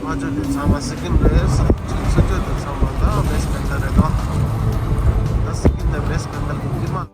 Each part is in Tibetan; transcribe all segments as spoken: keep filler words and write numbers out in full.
ཁ་ཆོས་དེ་ཚང་མ་སི་ཀིམ་རེད། ས་ཆོས་དེ་ཚང་མ་ད་བེ་སི་བེང་གལ་རེད་དོ། ད་སི་ཀིམ་དང་བེ་སི་བེང་གལ་གྱི་མི་མང་།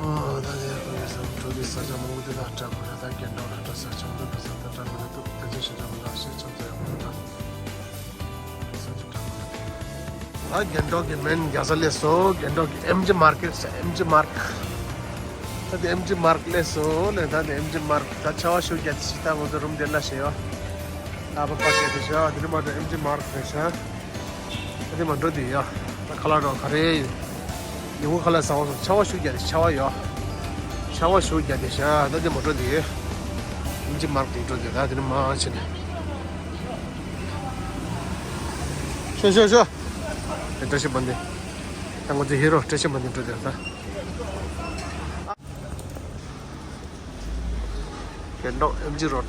ཨོ། ད་ནས་ཁོ་ཡི་སང་འགྲོ་གི་ས་ཆ་མང་པོ་དེ་དག་བཀྲ་བ་རེད། ད་རྒན་གྲོགས་ལ་འགྲོ་ས་ཆུང་དུ་འགྲོ་ས་ད་བཀྲ་བ་རེད་འདུག་དེ་ཚོ་ཞེ་དྲག་མི་འདུག་ཤེས་ཆུང་ཙམ་ཡང་མི་འདུག་ས་ཆུང་དྲག་མི་འདུག་ད་རྒན་གྲོགས་ཀྱི་མེན་རྒྱལ་ས་སླེབས་སོང་། རྒན་གྲོགས་ཀྱི་ཨེམ་ཇི་མར་ཀེ་ཊི། ཨེམ་ཇི་མར་ཀེ་ཊི། ད་དེ་ཨེམ་ཇི་མར་ཀེ་ཊི་སླེབས་སོང་ལས། ད་དེ་ཨེམ་ཇི་མར་ཀེ་ཊི། ད་ཆར་པ་ཤུགས་རྒྱག་དེ་ཞིག་ད་ང་ཚོ་རུམ་དེ་ལ་ཞེས་ཡོད། ལག་པ་ཕར་བྱས་དེ་ཤག་དེ་ནས་མར་ད་ཨེམ་ཇི་མར་ཀེ་ཊི་རེད་ཤག་ད་དེ་མར་འགྲོ་དེ་ཡ། ད་ཁ་ལག་རོགས་ག་རེ་ཡོད། ཉིན་གུང་ཁ་ལག་ཟ་བ་སོང་། ཆར་པ་ཤུགས་རྒྱག་དེ་ཆར་པ་ཡོད། ཆར་པ་ཤུགས་རྒྱག་དེ་ཤག་ད་དེ་མར་འགྲོ་དེ། ཨེམ་ཇི་མར་ཀེ་ཊི་འགྲོ་དེ། ད་དེ་ནས་མར་ཕྱིན་ནས། ཤོ་ཤོ་ཤོ། དེ་བཀྲ་ཤིས་དཔལ་ལྡན། ད་ང་ཚོ་ཧི་རོ་བཀྲ་ཤིས་དཔལ་ལྡན་འགྲོ་དེ་ད། རྒན་གྲོགས་ཨེམ་ཇི་རོཌ།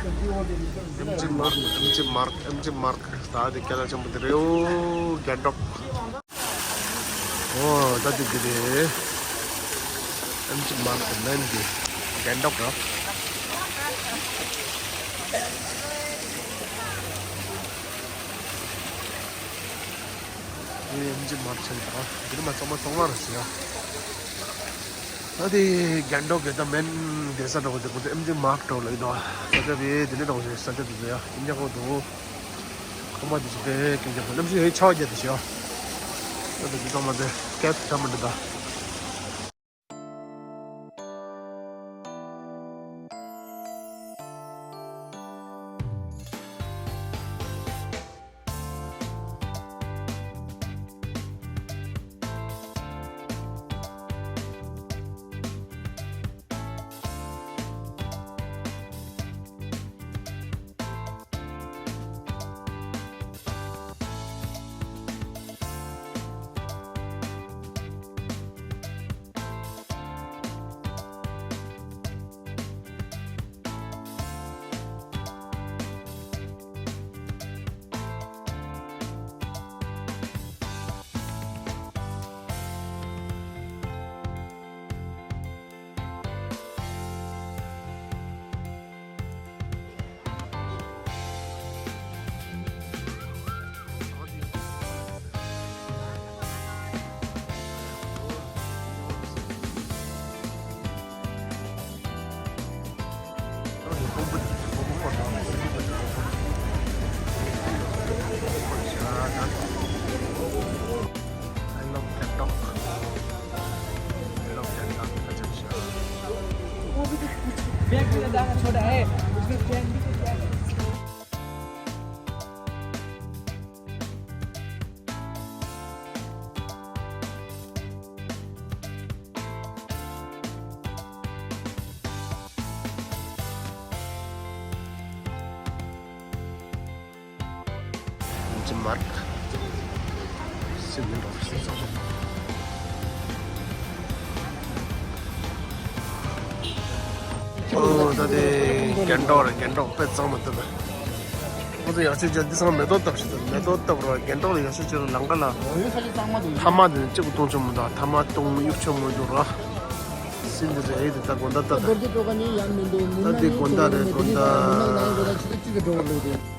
ཨེམ་ཇི་མར་ཀེ་ཊི། ཨེམ་ཇི་མར་ཀེ་ཊི། ཨེམ་ཇི་མར་ཀེ་ཊི། ད་དེ་སྐད་གྲགས་ཆེན་པོ་དེ་རེད། ཨོ་རྒན་གྲོགས། ཨོ་ད་དེ་དེ་རེད། ཨེམ་ཇི་མར་ཀེ་ཊི་མེན་དེ་རྒན་གྲོགས་ར། དེ་ཨེམ་ཇི་མར་ཀེ་ཊི་ཕྱིན་ད། འདི་ནས་མར་ཚང་མ་ཚང་མ་རེད་ཟེར་ཡ། ད་དེ་རྒན་གྲོགས་གི་ད་མེན་བསྡད་ས་འདྲ་བོ་དེ་ཁོ་ཚོ་ཨེམ་ཇི་མར་ཀེ་ཊི་ལབ་ཡོད་དོ། ས་ཆ་དེ་དེ་ནས་འདྲ་བོ་ཞིག་ས་ཆ་དེ་ཚོ་ཡ་ཨིན་ཇ་ཁོ་འདུག་ཁང་པ་དེ་ཚོ་དཔེ་ཀིན་ཇ་ཁོ་གནམ་གཤིས་ཧེ་ཆར་པ་རྒྱག་དེ་ཞིག་ཡ། ད་དེ་ཚོ་ཚང་མ་དེ་སྐད་ཆ་མི་འདྲ་ད། ཨེམ་ཇི་མར་ཀེ་ཊི། སིལ་བུའི་རོ་སིལ་ཚོགས། ཨོ། ད་དེ་རྒན་གྲོགས་རེད། རྒན་གྲོགས་དཔེ་གཙང་མ་འདུག་ད། ཁོ་ཚོ་ཡག་ཤོས་བྱས། འདི་ཚང་མ་མེ་ཏོག་བཏབ་ཤག་ད། མེ་ཏོག་བཏབ་ར། རྒན་གྲོགས་ལ་ཡག་ཤོས་བྱས་ར། ལམ་ཁ་ལ་ཐ་མག་དེ་ནི་གཅིག་པུ་གཏོང་ཆོག་མི་འདུག་ཐ་མག་གཏོང་གཡུག་ཆོག་མི་འདུག་ར། སྲིད་འདི་རེད། དེ་ད་དགོང་དག་ད་ད། ད་འདི་དགོང་དག་རེད། དགོང་དག